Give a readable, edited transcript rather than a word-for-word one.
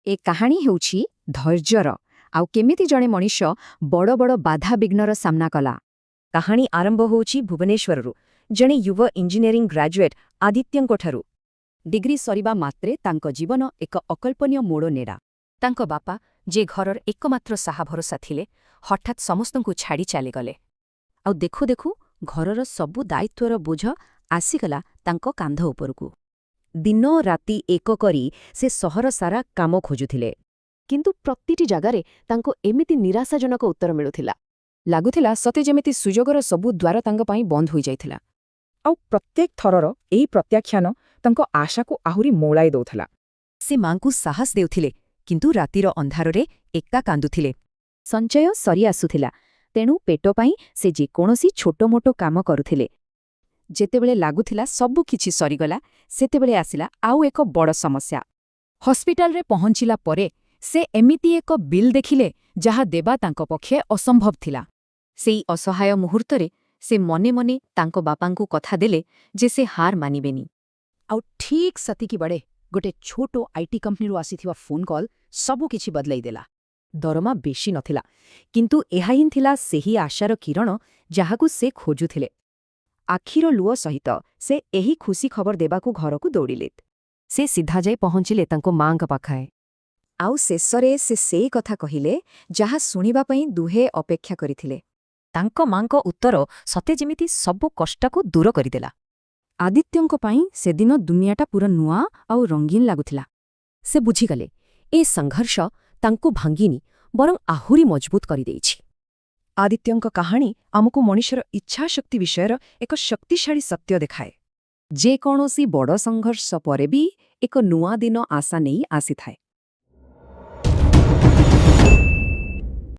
ଏ କାହାଣୀ ହେଉଛି ଧୈର୍ଯ୍ୟର, ଆଉ କେମିତି ଜଣେ ମଣିଷ ବଡ଼ ବଡ଼ ବାଧାବିଘ୍ନର ସାମ୍ନା କଲା। କାହାଣୀ ଆରମ୍ଭ ହେଉଛି ଭୁବନେଶ୍ୱରରୁ ଜଣେ ଯୁବ ଇଞ୍ଜିନିୟରିଂ ଗ୍ରାଜୁଏଟ୍ ଆଦିତ୍ୟଙ୍କଠାରୁ। ଡିଗ୍ରୀ ସରିବା ମାତ୍ରେ ତାଙ୍କ ଜୀବନ ଏକ ଅକଳ୍ପନୀୟ ମୋଡ଼ ନେଲା। ତାଙ୍କ ବାପା, ଯେ ଘରର ଏକମାତ୍ର ସାହା ଭରସା ଥିଲେ, ହଠାତ୍ ସମସ୍ତଙ୍କୁ ଛାଡ଼ି ଚାଲିଗଲେ। ଆଉ ଦେଖୁ ଦେଖୁ ଘରର ସବୁ ଦାୟିତ୍ୱର ବୋଝ ଆସିଗଲା ତାଙ୍କ କାନ୍ଧ ଉପରକୁ। ଦିନ ରାତି ଏକ କରି ସେ ସହର ସାରା କାମ ଖୋଜୁଥିଲେ। କିନ୍ତୁ ପ୍ରତିଟି ଜାଗାରେ ତାଙ୍କୁ ଏମିତି ନିରାଶାଜନକ ଉତ୍ତର ମିଳୁଥିଲା। ଲାଗୁଥିଲା ସତେ ଯେମିତି ସୁଯୋଗର ସବୁ ଦ୍ୱାର ତାଙ୍କ ପାଇଁ ବନ୍ଦ ହୋଇଯାଇଥିଲା। ଆଉ ପ୍ରତ୍ୟେକ ଥରର ଏହି ପ୍ରତ୍ୟାଖ୍ୟାନ ତାଙ୍କ ଆଶାକୁ ଆହୁରି ମଉଳାଇ ଦଉଥିଲା। ସେ ମାଙ୍କୁ ସାହସ ଦେଉଥିଲେ, କିନ୍ତୁ ରାତିର ଅନ୍ଧାରରେ ଏକା କାନ୍ଦୁଥିଲେ। ସଞ୍ଚୟ ସରି ଆସୁଥିଲା, ତେଣୁ ପେଟ ପାଇଁ ସେ ଯେକୌଣସି ଛୋଟମୋଟ କାମ କରୁଥିଲେ। ଯେତେବେଳେ ଲାଗୁଥିଲା ସବୁ କିଛି ସରିଗଲା, ସେତେବେଳେ ଆସିଲା ଆଉ ଏକ ବଡ଼ ସମସ୍ୟା। ହସ୍ପିଟାଲରେ ପହଞ୍ଚିଲା ପରେ ସେ ଏମିତି ଏକ ବିଲ୍ ଦେଖିଲେ, ଯାହା ଦେବା ତାଙ୍କ ପକ୍ଷେ ଅସମ୍ଭବ ଥିଲା। ସେଇ ଅସହାୟ ମୁହୂର୍ତ୍ତରେ ସେ ମନେ ମନେ ତାଙ୍କ ବାପାଙ୍କୁ କଥା ଦେଲେ ଯେ ସେ ହାର ମାନିବେନି। ଆଉ ଠିକ୍ ସେତିକି ବେଳେ ଗୋଟେ ଛୋଟ IT କମ୍ପାନୀରୁ ଆସିଥିବା ଫୋନ୍ କଲ୍ ସବୁ କିଛି ବଦଳାଇ ଦେଲା। ଦରମା ବେଶୀ ନଥିଲା, କିନ୍ତୁ ଏହା ହିଁ ଥିଲା ସେହି ଆଶାର କିରଣ ଯାହାକୁ ସେ ଖୋଜୁଥିଲେ। ଆଖିର ଲୁହ ସହିତ ସେ ଏହି ଖୁସି ଖବର ଦେବାକୁ ଘରକୁ ଦୌଡ଼ିଲେ। ସେ ସିଧା ଯାଇ ପହଞ୍ଚିଲେ ତାଙ୍କ ମାଙ୍କ ପାଖରେ। ଆଉ ଶେଷରେ ସେ ସେଇ କଥା କହିଲେ, ଯାହା ଶୁଣିବା ପାଇଁ ଦୁହେଁ ଅପେକ୍ଷା କରିଥିଲେ। ତାଙ୍କ ମାଙ୍କ ଉତ୍ତର ସତେ ଯେମିତି ସବୁ କଷ୍ଟକୁ ଦୂର କରିଦେଲା। ଆଦିତ୍ୟଙ୍କ ପାଇଁ ସେଦିନ ଦୁନିଆଟା ପୁରା ନୂଆ ଆଉ ରଙ୍ଗୀନ ଲାଗୁଥିଲା। ସେ ବୁଝିଗଲେ, ଏ ସଂଘର୍ଷ ତାଙ୍କୁ ଭାଙ୍ଗିନି, ବରଂ ଆହୁରି ମଜବୁତ କରିଦେଇଛି। ଆଦିତ୍ୟଙ୍କ କାହାଣୀ ଆମକୁ ମଣିଷର ଇଚ୍ଛାଶକ୍ତି ବିଷୟର ଏକ ଶକ୍ତିଶାଳୀ ସତ୍ୟ ଦେଖାଏ। ଯେକୌଣସି ବଡ଼ ସଂଘର୍ଷ ପରେ ବି ଏକ ନୂଆ ଦିନ ଆଶା ନେଇ ଆସିଥାଏ।